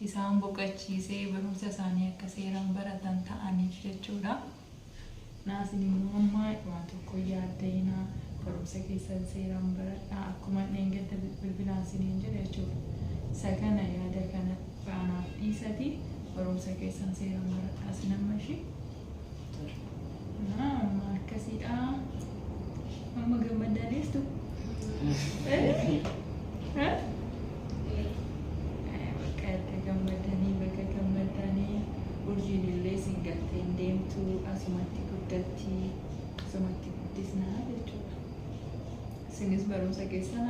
Isaan boqachiisee barumsa isaanii akka seeraan baratan ta'aniif jechuudha. Naasin immoo amma waan tokko yaadda'inaa, barumsa keessan seeraan baradhaa, akkuma dheengadda bilbilaan isiniin jedhe jechuudha. Isa kana yaada kana anaaf dhiisati barumsa keessan seeraan baradhaa isin amma ishii. Naa amma akkasiidha. Amma gammaddaaniistu? Bakka erga gammadanii, bakka gammadanii, urjiin illee isin galtee hin deemtu, asumatti guddatti, asumatti guddisnaa jechuudha. Isinis barumsa keessan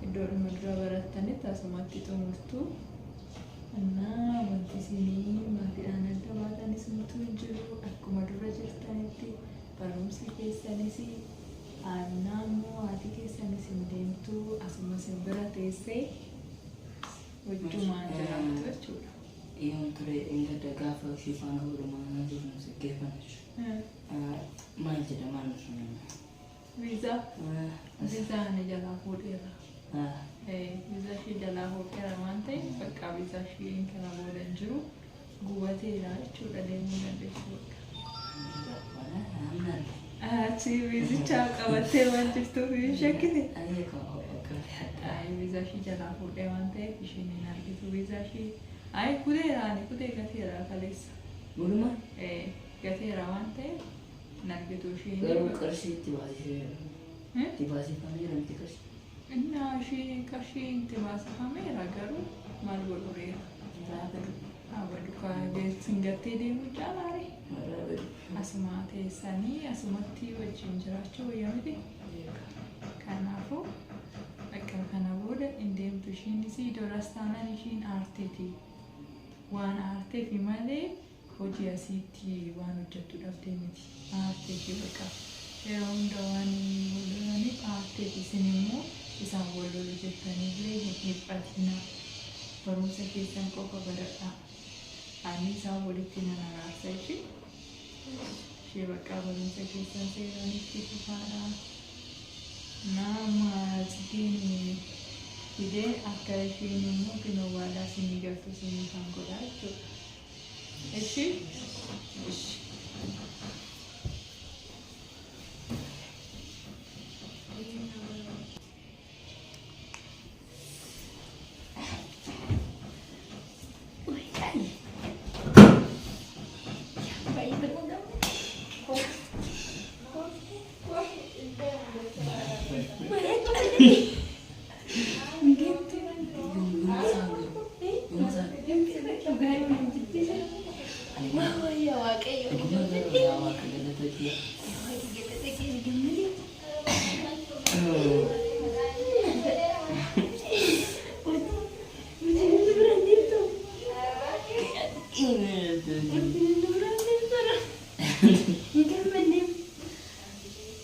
iddoodhuma dura barattanitti asumatti xumurtu. Innaa wanti isinii maatiidhaan adda baatanis mutuu hin jiru, akkuma dura jirtanitti barumsa keessanis. Annaa immoo haati keessanis hin deemtu, asuma isin bira teessee wajjumaan jiraattu jechuudha. Yoon ture engadda gaafa ishee faana walumaa jirru siggeeffan jechuudha. Maal jedha maal sun? Viizaa. Viizaa ani jalaa fuudheera. Viizaa ishee jalaa fuudheera waan ta'eef bakka viizaa ishee kana booda hin jiru, gubateera jechuudha, deemuu dandeessu bakka. Achi viizicha qabattee waan jirtuuf hin shakkite. Ayi, viizaa ishee jalaa fuudhee waan ta'eef isheen hin argitu viizaa ishee. Ayi, kuteera, ani kutee gateera kaleessa. Walumaa? Gateera waan ta'eef hin argitu isheen. Garuu qarshii itti baasisee itti baasifameera miti qarshii? Innaa ishee qarshii itti baasifameera, garuu maal godhureera? Abadu sin gattee deemuu caalaare. Asuma teessanii asumatti wajjin jiraachuu wayya miti. Kanaafuu bakka kana booda hin deemtu isheenis, duras taanaan ishiin aarteeti. Waan aarteefi malee hojii asiitti waan hojjettu dhabdee miti. Aarteeti bakka yeroo hunda waan wal lolaniif aarteeti. Isin immoo isaan wal lolu jettaniillee hin dhiphatinaa. Barumsa keessan qofa baradhaa. Ani isaan walitti nan araarsa ishee. Ishee bakka barumsa keessan seeraan itti fufaadha. Nama Tsigeen fidee akka isheen immoo kinoo waadaa isinii galtu isinii kan godhaa jechuudha. Ishi? Ishi.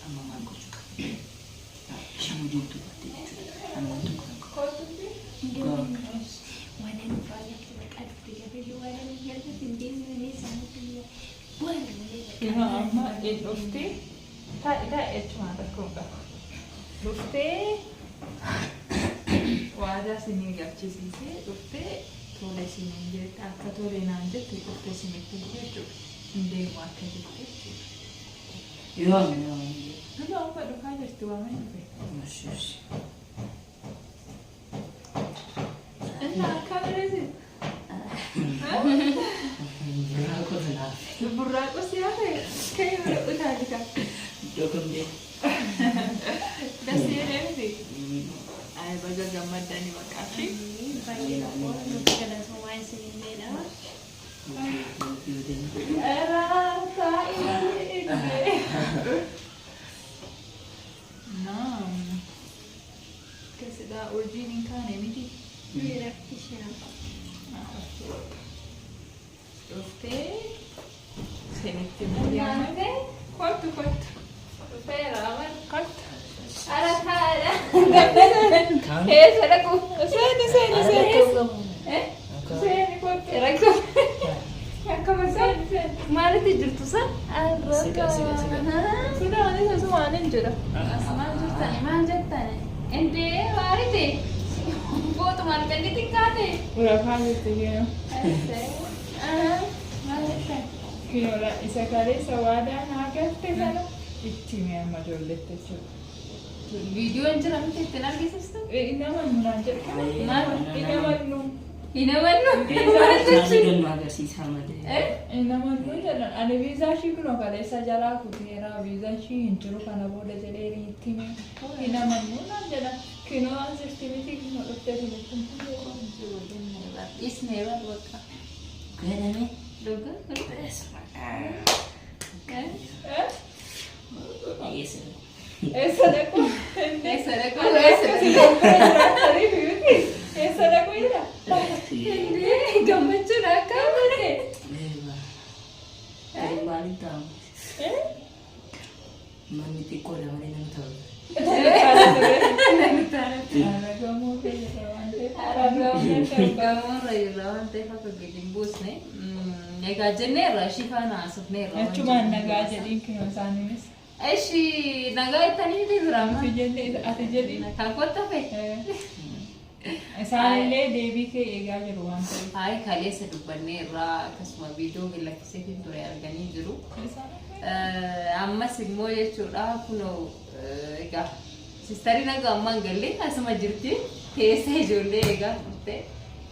Amma maal gochuu qabna? Bishaan diimtuu baattee jechuudha. Ani waan tokko tokko. Yeroo amma hin dhuftee, taa'e taa'e achumaan rakkoo hin qabu. Dhuftee waadaa isinii galchisiisee, dhuftee tole isiniin jette, akka tole naan jette dhuftee isinitti himte jechuudha. Hin deemu akka jette jechuudha. Yoom yoom? Nama amma dhufaa jirti, waamee dhufe. Ishi. Innaa akka bireesi. Burraaqoo sanaaf. Burraaqoo si hafe ka'ee bira utaalika. Iddoo kam deemu? Dasii deemti. Ay, baga gammaddanii maqaa fi. Baay'ee tokko nuti galatoomaa isinilleedha. Eraa taa'ii malee eegdee. Naam. Akkasidha, urjiin hin kaane miti. Rafti. Dhuftee isinitti himuu. Kottu, kottu. Dhufeera amal. Kottu. Ara taa'aadha. Eessa dhaqu? Seeni, seeni, seeni. Eh? Seeni, kottu. Rakkoo. Akkuma seeni, seeni. Maalitti jirtu san? Siqa, siqa, siqa. Sudaanis asumaan jira. Maal jirtani? Maal jettani? Indee maarite? Bootuma arganii xiqqaate. Rafaa jirti kiyoo. Maal jettan? Kiyoola isa kaleessa waadaa naa galte sana itti himi amma ijoolletti jechuudha. Viidiyoon jira miti ittiin argisiistu? Nama naan jedhu kana. Maal? Nama nu. Hin amannu. Isaanii gannu agarsiisaa malee. Nama nu jedhan ani viizaa ishii kunoo kaleessa jalaa kuteera, viizaa ishii hin jiru kana booda jedhee itti hime. Hin amannu naan jedhan. Kinoo as jirti miti, kinoo dhuftee isinitti himte. Dhiisnee bar bakka. Jedhame. Dhugaa? Eh? Eessa? Eessa dhaqu? Eessa dhaqu? Eessa dhaqu? Eessa dhaqu jira? Indee gammachuun akka godhe. Maaliin ta'amu? Manni xiqqoodha malee nama ta'u. Gamoo keessa waan ta'eef. Gamoorra jirra waan ta'eef akka gadi hin buusne. Egaa jenneerra, ishii faana haasofneerra. Achumaan nagaa jedhiin kinoo isaaniinis. Ishii nagaa jettanii miti jira amma. Ati jennee, ati jedhiin. Kan kottu hafe. Isaanillee deebii kee eegaa jiru waan ta'eef. Hayi, kaleessa dubbanneerra, akkasuma viidiyoo lakkisee ture arganii jiru. Ammas immoo jechuudha, kunoo egaa sistarii nagaa ammaan gallee asuma jirti, teessee ijoollee eegaa turte.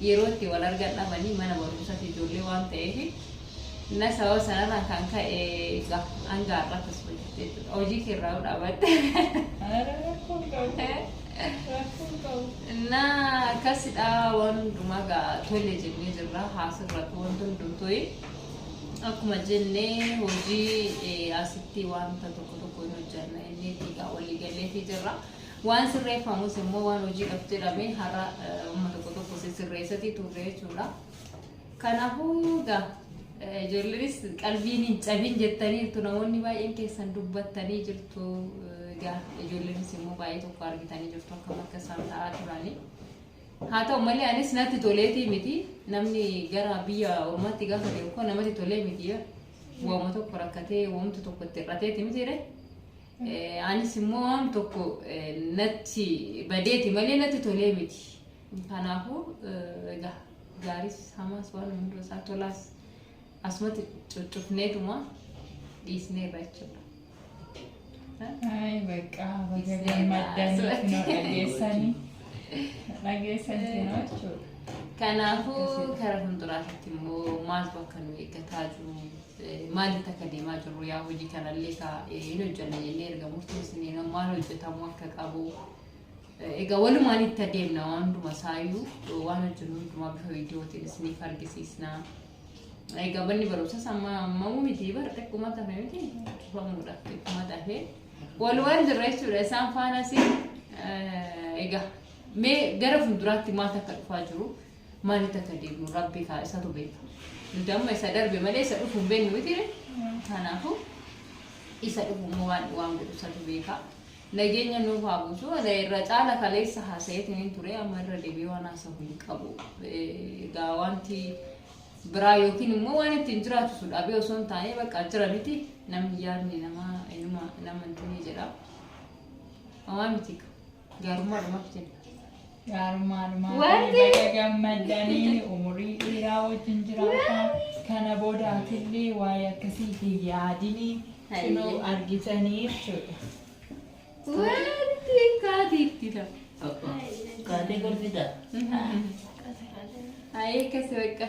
Yeroo itti wal argan dhabanii mana barumsaatti ijoollee waan ta'eef na sababa sanarraan kan ka'e egaa hanga har'a akkasuma jirti jechuudha. Hojii keerraa yoo dhaabatte. Rakkoo hin qabu. Rakkoo hin qabu. Na akkasidha, waan hundumaa gaa tole jennee jirra, haasirratti wanti hundumtuu akkuma jennee hojii asitti wanta tokko tokko hin hojjanna inni egaa walii galleefii jirra. Waan sirreeffamus immoo waan hojiidhaaf jedhame har'a amma tokko tokko sirreessatii turre jechuudha. Kanaafuu egaa ijoolleenis qalbiin hin cabin jettaniirtu, namoonni baay'een keessan dubbattanii jirtu. Egaa ijoolleenis immoo baay'ee tokko argitanii jirtu akkam akka isaan ta'aa turanii. Haa ta'u malee anis natti toleetii miti, namni gara biyya ormaatti gaafa deemu koo namatti tolee miti, waama tokko rakkatee waamtu tokko itti hir'ateeti miti jedhe. Anis immoo waan tokko natti badeeti malee natti tolee miti. Kanaafuu egaa gaaris hamaas waan hunda isaa tolaas asumatti cuccufneetuma dhiisneerra jechuudha. Ay, bakka baga gammaddanii kunoo dhageessanii. Dhageessanii kunoo jechuudha. Kanaafuu karaa fuulduraatti immoo maaltu akka nu eeggataa jiru, maalitti akka deemaa jirru, yaa hojii kanallee ka hin hojjanna jennee erga murteessinee maal hojjetamuu akka qabu egaa walumaan itti adeemna. Waan hunduma isaayyuu, waan hojjennu hundumaa bifa viidiyootiin isiniif argisiisna. Egaa manni barumsas amma ammamuu miti bara xiqquma tafe miti, cufamuudhaaf xiqquma tafe, walumaan jirra jechuudha isaan faanas. Egaa mee gara fuulduraatti maaltu akka dhufaa jiru, maalitti akka deemnu rabbi kaa isatu beeka. Nuti amma isa darbe malee isa dhufu hin beeknu miti. Kanaafuu isa dhufu immoo waan godhu isatu beeka. Nageenya nuuf haa buusu. Irra caala kaleessa haasa'eetiin hin ture, amma irra deebi'ee waan haasa'u hin qabu. Egaa wanti biraa yookiin immoo waan ittiin jiraachisu dhabee osoo hin taane bakka jira miti, namni yaadni namaa inuma nama hin jedha. Homaa miti, gaarummaadhumaaf jenna. Gaarummaadhumaa Wanti- baga gammaddanii umurii dheeraa wajjin jiraata. Kana booda atillee waa'ee akkasii hin yaadinii kunoo argitanii jechuudha. Wanti kaatiitti ta'a. Kaatee kolfitaa? Ayee, akkasi bakka.